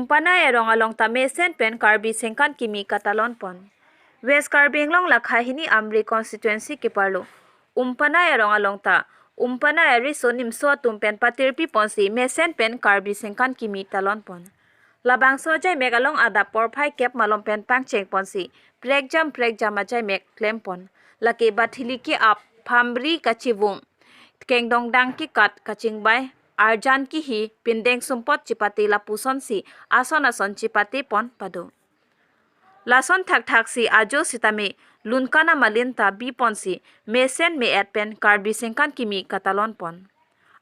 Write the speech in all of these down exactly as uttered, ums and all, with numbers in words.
Umpanai arong along ta mesen pen Karbi sengkan kimi katalon pon. West Karbi Anglong lakha hini Amri constituency keparlo Umpanai arong along ta Umpanai ariso nimso atum pen patirpi ponsi mesen pen Karbi sengkan kimi talon pon. Labangso ajaimek along adap porphai kep malom pen pangcheng ponsi prekjam prekjam ajaimek klem pon. Lake bathili ke-ap, phamri kachivung, kengdongdang kekat kachingbai, arjan kihi, pindeng sumpot chipate lapusonsi ason ason chipate pon pado. Lason thakthak si ajo sitame lunkan amalin ta bi ponsi mesen me-et pen Karbi sengkan kimi katalon pon.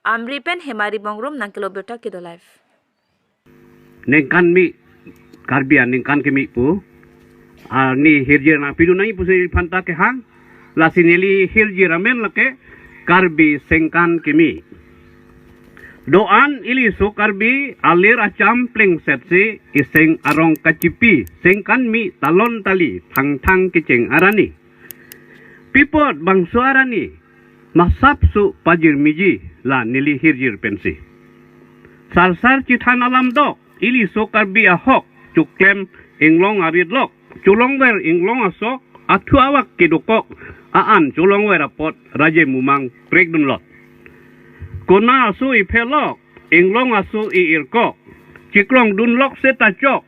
Amri pen Hemari Bongrung nangkelo birta kedo live. Ningkan mi, Karbi aningkan kimi pu arni hirjir nangpidun nangji pusi phanta kehang. Lasi neli hirjir amen lake Karbi sengkan kimi. Do-an iliso Karbi alir acham plengsetsi iseng arong kachipi sengkan mi talon tali thangthang kecheng arani. Pi apot bangso arani masap su pajirmiji la neli hirjir pensi. Sarsar chethan alam dok, iliso Karbi ahok choklem inglong arit lok, cholongver inglong asok, athu awak kedokok, a-an cholongver apot raje mumang prekdunlot. Konat aso iphelok, inglong aso i-irkok, chiklongdunlok seta chok,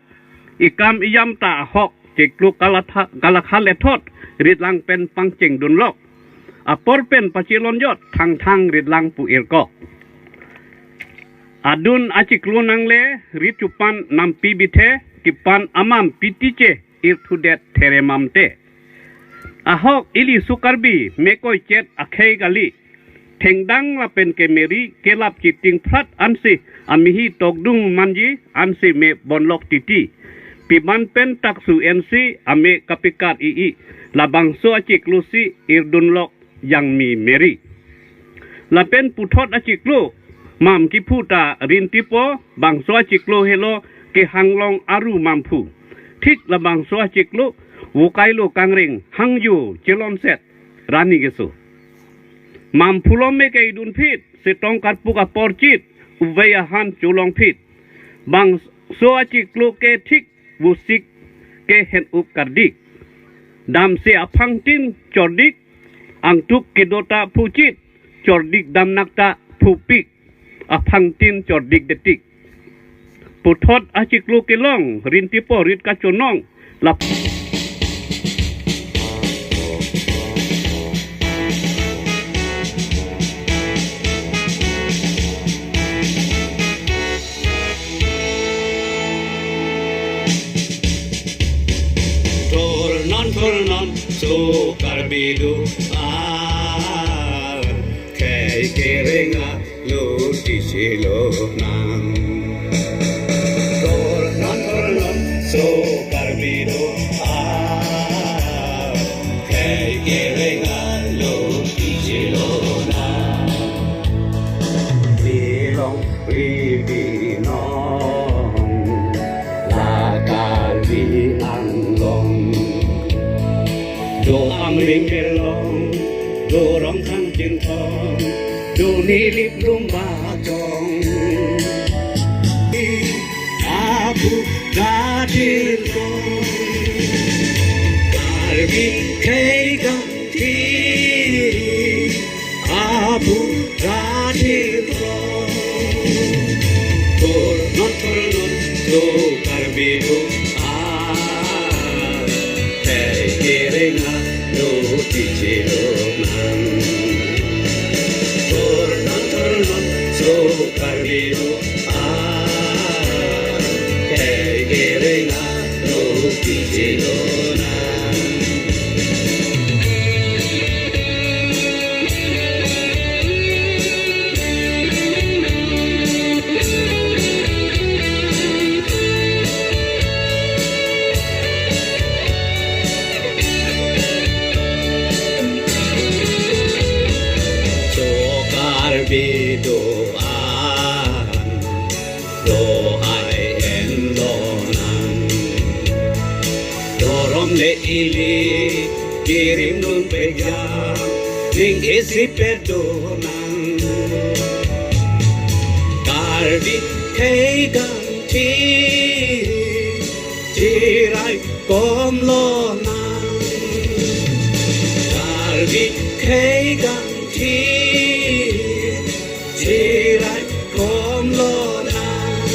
ikam ijam ta ahok, chiklo kalatha-, kalakha lethot, ritlang pen pangchengdunlok. Apor pen pachelonjot, thangthang ritlang pu irkok. Adun achiklo nangle, rit chupan nampi bithe, kipan amam pitiche, irthudet theremamte. Ahok iliso Karbi, mekoi chet akhei kali. Thengdang lapen kemeri, kelap chiting phrat ansi, amihi tokdung manji, ansi me bonlok titi. Piman pen taksu ensi, ame kapikat i-i. Labangso achiklo si irdunlok jangmi meri. Lapen puthot achiklo, mam kiphu ta rintipo, bangso achiklo helo kehanglong aru mamphu. Thik labangso achiklo, vokailo kangreng, hangjo chelonset, rani keso. Mamphu lome ke idunphit, setong karpuk apor chit, uvei ahan cholongphit. Bangso achiklo ke thik, vusik ke hen-up kardik. Damsi aphangtin chordik, angtuk kedo ta phuchit, chordik damnak ta phupik, aphangtin chordik detik. Puthot achiklo kelong, rintipo rit kachonong, lap- Thornon, thornon, so Karbi do, ah, khei kereng alo tisi lonang. Thornon, thornon, so Karbi do, ah, khei kereng alo tisi lonang. Bilong ri binong la Karbi Anglong. Do Amring Kerlong, do Rongkhang Chinthong, do Nilip Lumbajong. Abu Gadir Kong, Karbi Khei Kangti. Abu Gadir Kong. Thornon, thornon, so Karbi do, ah, khei kereng alo tisi lonang. Thornon, thornon, so Karbi do, ah, khei kereng alo tisi lonang. So Karbi do-an, do-ai en lonang. Dorom le ili, kirim dun pekjam, ning isi pedonang. Karbi Khei Kangti, Kom lonang, Karbi khei kangthi, chirai kom lonang.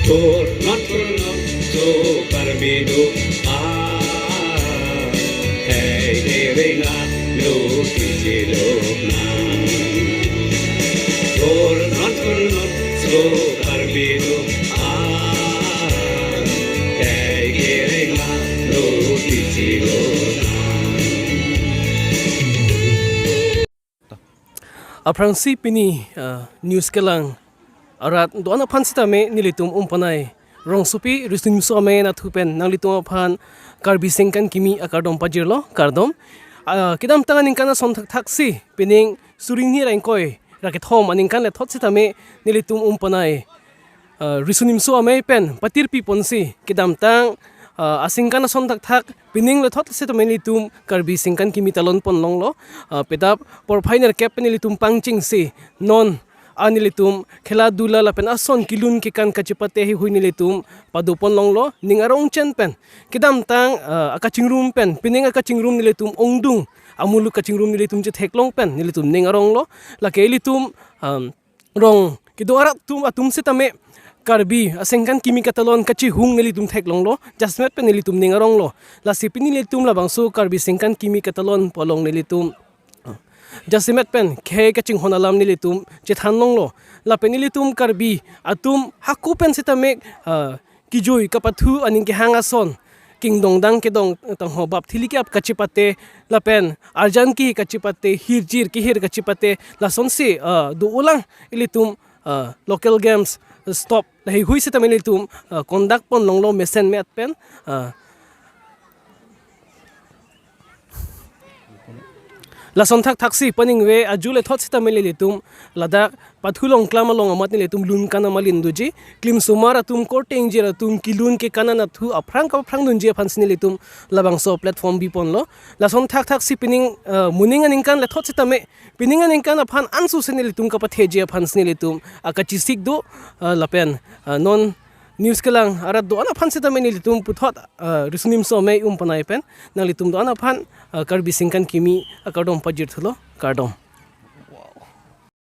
Purnon purnon so Karbi do a, khei kereng alo kichi lonang. Purnon purnon so Karbi do a, khei kereng alo kichi lonang. Aphrangsi pini, ah, news kelang arat do-an aphan sitame nelitum Umpanai rongsopi Riso Nimso Amei anatthu pen nanglitum aphan Karbi Sengkan Kimi akardom pajirlo, kardom. Ah, kedamtang aningkan ason thakthaksi pining suri hini ra ingkoi ra kethom aningkan lethot sitame nelitum Umpanai, ah, Riso Nimso Amei pen patirpi ponsi kedamtang, ah, asengkan ason thakthak pining lethot sitame nelitum Karbi Sengkan Kimi talon pon longlo. Ah, pedap porphai nerkep pen nelitum pangchengsi non a nelitum khela dula lapen ason kelun kekan kachepate heihui nelitum pado pon longlo, ning arong chen pen. Kedamtang, ah, akachingrum pen, pining akachingrum nelitum ongdung, amuluk kachingrum nelitum chetheklong pen nelitum ning aronglo. Lake ilitum, um, rong kedo arat atum, atum sitame Karbi asengkan kimi katalon kachihung nelitum theklonglo, jasemet pen nelitum ning aronglo. Lasi pini nelitum labangso Karbi Sengkan Kimi katalon pu along nelitum jasemet pen khei kachinghon alam nelitum chethan longlo. Lapen nelitum Karbi atum hako pen sitame, ah, kejui kapathu aning kehang ason, kingdong dang kedong tangho bap thili ke-ap kachepate, lapen arjan kehi kachepate, hirjir kehir kachepate, lasonsi, ah, do-olang ilitum, ah, local games stop heihui sitame ilitum, ah, conduct pon longlo mesen me-at pen, ah, lason thakthaksi paningve aju lethot sitame nelitum ladak Pathu Longklam along amat nelitum lun kan amalin doji, klimsomar atum, korte ingjir atum, kelun kekan anatthu aphrang kapaphrang dunji aphansi nelitum labangso platform bi ponlo. Lason thakthaksi pining, ah, moning aningkan lethot sitame, pining aningkan aphan ansu si nelitum kapatheji aphansi nelitum akachesik do, ah, lapen, ah, non news kelang arat do-an aphan sitame nelitum puthot, ah, Riso Nimso Amei Umpanai pen nanglitum do-an aphan, ah, Karbi Sengkan Kimi akardom pajirthulo, kardom.